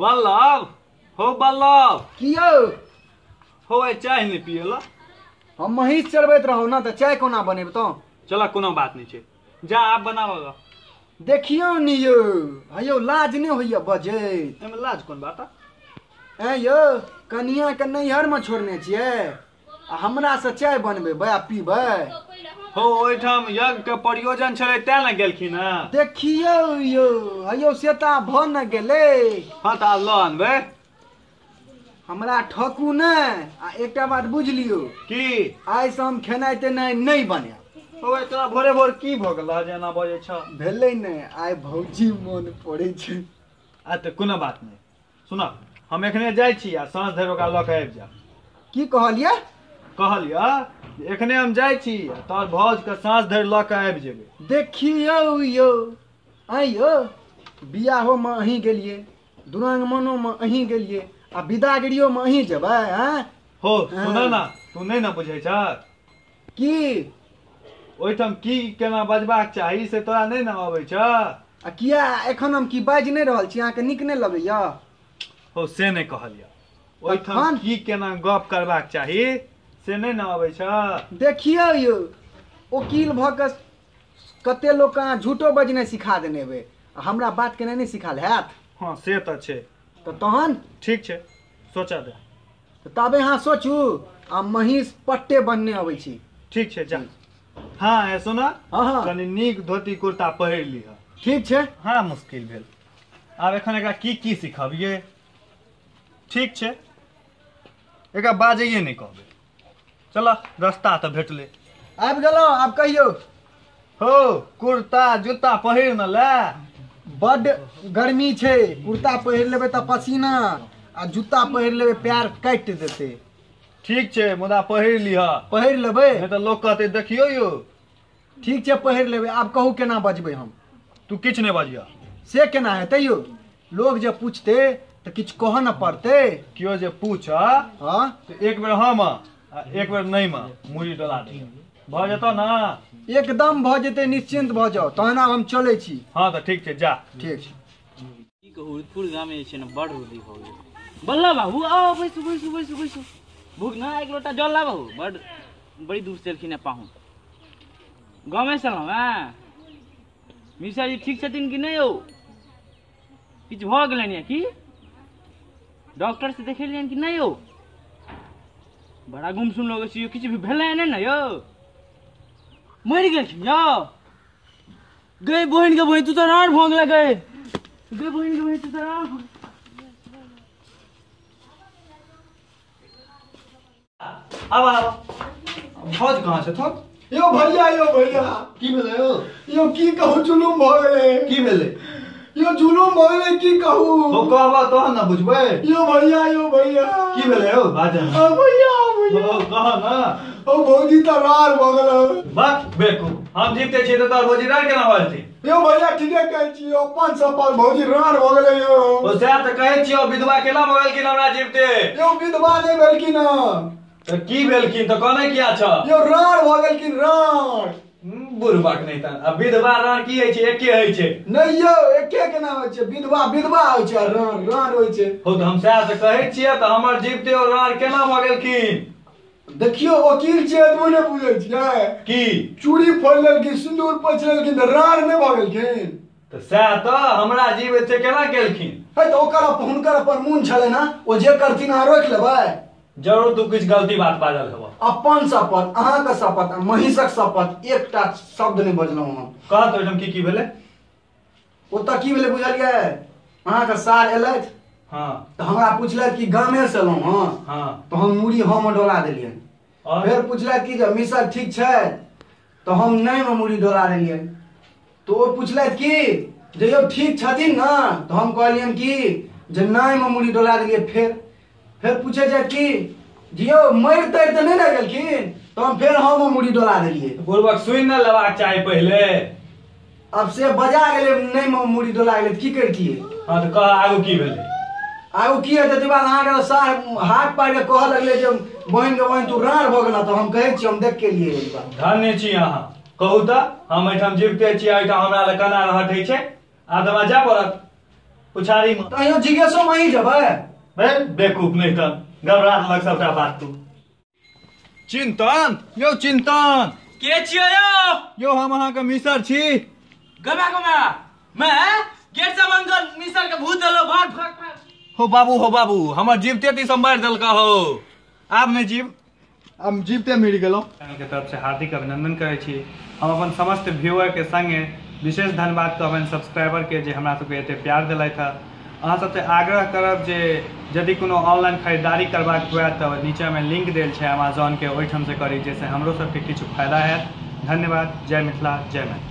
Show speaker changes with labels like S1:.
S1: बल्लभ हो बल्लभ
S2: की यौ
S1: हो आइ चाय नहि पियला।
S2: हम महींस चरबैत रहौ ना तऽ चाय कोना बनेबतौ।
S1: चल कोनो बात नहीं छै, जा आप बनाबऽ।
S2: देखियौ नि यौ, हयौ लाज नहि होइया बजैत।
S1: एहिमे लाज कोन बात?
S2: ऐं यौ कनिया के नैहर में छोड़ने छियै आ हमरा से चाय बनबेबै आ पीबै।
S1: हो ओहिठाम यज्ञ के प्रयोजन छलै तें ने गेलखिन हँ।
S2: देखियौ यौ हयौ से तऽ भऽ ने गेलै।
S1: हँ तऽ आब लऽ अनबै।
S2: हमरा ठकू ने। आ एकटा बात बुझि लियौ
S1: की
S2: आइ से हम खेनाइ तेनाइ नहि बनायब।
S1: हो तोरा भोरे भोर की भऽ गेल जे एना बजै छ?
S2: भेलै ने आइ भौजी मोन पड़ै छै।
S1: आ तऽ कोनो बात नहि, सुन हम एखने जाइ छी आ साँझ धरि ओकरा लऽ कऽ आबि जायब।
S2: की कहलियै?
S1: कहलियै एखने हम जाइ छी आ तोहर भौजके साँझ धरि लऽ कऽ आबि जेबै।
S2: देखियौ यौ आइ यौ बियाहोमे अहीं गेलियै, दुरागमनोमे अहीं गेलियै आ विदागरियोमे अहीं जेबै। आँय
S1: हो सुन ना, तू नहि ने बुझै छ
S2: की
S1: ओहिठाम की केना बजबाक चाही से तोरा नहि ने अबै छ।
S2: आ किया एखन हम की बाजि नहि रहल छी? अहाँके नीक नहि लगैया?
S1: हो से नहि कहलियै, ओहिठाम की केना गप करबाक चाही से नहि ने अबै छ।
S2: देखियौ यौ वकील भऽ कऽ कते लोक अहाँ झूठो बजनाइ सिखा देने हेबै आ हमरा बात केनाइ नहि सिखायल हैत।
S1: हँ से तऽ छै।
S2: तऽ तहन
S1: ठीक छै सोचऽ दे।
S2: तऽ ताबे अहाँ सोचू आ महींस पट्टे बन्हने अबै छी।
S1: ठीक छै जा। हाँ सुन
S2: हाँ
S1: कनि नीक धोती कुर्ता पहिर लिह।
S2: ठीक छै।
S1: हाँ मुश्किल भेल आब एखन एकरा की की सिखबियै। ठीक छै एकरा बाजैए नहि कहबै। चल रस्ता तऽ भेटलै।
S2: आबि गेलहुँ आब कहियौ।
S1: हो कुर्ता जूता पहिर न ले।
S2: बड्ड गर्मी छै, कुर्ता पहिर लेबै तऽ पसीना आ जूता पहिर लेबै पैर काटि देतै।
S1: ठीक छै मुदा पहिर लिह।
S2: पहिर लेबै
S1: नहि तऽ लोक कहतै देखियौ यौ।
S2: ठीक छै पहिर लेबै। आब कहू केना बजबै हम?
S1: तू किछु नहि बजिह।
S2: से केना हेतै यौ? लोक जे पूछतै तऽ किछु कहऽ ने पड़तै।
S1: केओ जे पूछ
S2: हँ
S1: तऽ एक बेर हम आ एक बेर नहि मे मुड़ी डोला दे, भऽ जेतौ ने?
S2: एकदम भऽ जेतै, निश्चिन्त भऽ जाउ। तहन आब हम चलै छी।
S1: हँ तऽ ठीक छै जा।
S2: ठीक छै।
S3: की कहू उदपुर गाममे जे छै ने बड़ रौदी भऽ गेल। बल्ला बाबू आउ बैसू बैसू बैसू बैसू। भूख ना एक लोटा जल ला बाबू। बड़ बड़ी दूर से एलखिन पाहुन। गाँवे से एलहुँ हेँ। मिश्रा जी ठीक छथिन कि नहि यौ? किछु भऽ गेलनि यऽ की? डॉक्टर से देखेलियनि कि नहि यौ? बड़ा गुमसुम लगै छी यौ। किछु भी भेलै नहि ने यौ? मरि गेलखिन यौ? गई बहिन के बहिन तू तऽ राड़ भऽ गेलै। गई गई बहिन के बहिन तू तऽ राड़ भऽ।
S1: आब आब भौज कहाँ छथुन?
S2: यौ भैया यौ भैया
S1: की भेलै यौ?
S2: यौ की कहू जुलुम भऽ गेलै।
S1: की भेलै
S2: यौ? जुलुम भऽ गेलै की कहू।
S1: हो कहबऽ तहन ने बुझबै।
S2: यौ भैया यौ भैया
S1: की भेलै यौ? बाजऽ
S2: ओ भैया भैया
S1: कह ने।
S2: ओ भौजी तऽ राड़ भऽ गेलै।
S1: बात बेकूफ, हम जीते छियै तऽ तोहर भौजी राड़ केना भऽ जेतै?
S2: यौ भैया ठीके कहै छी, अपन सपन भौजी राड़ भऽ गेलै यौ।
S1: ओ सएह तऽ कहै छियौ, विधवा केना भऽ गेलखिन हमरा जीवते?
S2: यौ विधवा नहि भेलखिन हँ।
S1: तऽ की भेलखिन तऽ कहने किया छ?
S2: यौ राड़ भऽ गेलखिन राड़।
S1: बुढ़बाक नहि तऽ आ विधवा राड़ की होइ छै? एके होइ छै।
S2: नहि यौ एके केना होइ छै? विधवा विधवा होइ छै आ राड़ राड़ होइ छै।
S1: हो तऽ हम सएह तऽ कहै छियै तऽ हमर जीवते ओ राड़ केना भऽ गेलखिन?
S2: देखियौ वकील छियै एतबो नहि बुझै छियै।
S1: की
S2: चूड़ी फोड़ि लेलखिन सिन्दूर पोछि लेलखिन तऽ राड़ नहि भऽ गेलखिन?
S1: तऽ सएह तऽ हमरा जीव छै केना केलखिन?
S2: है तऽ ओकर हुनकर अपन मोन छलै ने, ओ जे करथिन अहाँ रोकि लेबै?
S1: जरूर तू किछु गलती बात बाजल हेबऽ।
S2: अपन शपथ, अहाँके शपथ, महींसक शपथ, एकटा शब्द नहि बजलहुँ हम।
S1: कह तऽ ओहिठाम की की भेलै?
S2: ओतऽ की भेलै बुझलियै? अहाँके सार एलथि।
S1: हाँ
S2: तऽ हमरा पुछलथि कि गामे से एलहुँ हँ।
S1: हाँ
S2: तऽ हम मुड़ी हम डोला देलियनि। फेर पुछलथि कि जे मिसर ठीक छै? तऽ हम नहि मे मुड़ी डोला देलियनि। तऽ ओ पुछलथि कि जे यौ ठीक छथिन ने? तऽ हम कहलियनि कि जे नहि मे मुड़ी डोला देलियै। फेर फेर पूछै छथि कि जे यौ मरि तरि तऽ नहि ने गेलखिन? तऽ हम फेर हम मुड़ी डोला देलियै।
S1: बुढ़बक सुनि ने लेबाक चाही पहिले।
S2: आब से बजा गेलै नहि मे मुड़ी डोला गेलै की करितियै?
S1: हाँ तऽ कह आगू की भेलै?
S2: आगू की हेतै? ताहि बाद अहाँके सार हाथ पारि कऽ कहऽ लगलै जे बहिन के बहिन तू राड़ भऽ गेल। तऽ हम कहै छी हम देख के लिए एक बार।
S1: धन्य छी अहाँ। कहू तऽ हम एहिठाम जीविते छी, एहिठाम हमरा लग केना हटै छै? आब तऽ हमरा जाय पड़त। पुछारी में।
S2: तऽ अहियो जिज्ञासो में अहीं जेबै?
S1: बे बेवकूफ नहीं त घबरा देलक सबटा बात तू। चिंतन यौ चिंतन।
S3: के छियै यौ?
S1: यौ हम अहाँके मिसर छी।
S3: गमा गमा मैं गेट से बंद कर मिसर के भूत देलो भाग भाग भाग।
S1: हो बाबू हो बाबू हमर जीवते ती संभार देलका हो, आब नहीं जीव, हम जीवते मरि गेलहुँ। चैनल के तरफ से हार्दिक अभिनंदन करै छी। हम अपन समस्त व्यूअर के संगे विशेष धन्यवाद कहबनि सब्सक्राइबर के जे हमरा सबके एते प्यार देलथि हँ। अहाँ सबसे आग्रह करब जे यदि कोनो ऑनलाइन खरीदारी करबाक हुए तऽ नीचाँमे लिंक देल छै अमेजॉन के, ओहिठाम से करी जाहिसँ हमरो सबके किछु फायदा हैत। धन्यवाद। जय मिथिला, जय मैथिली।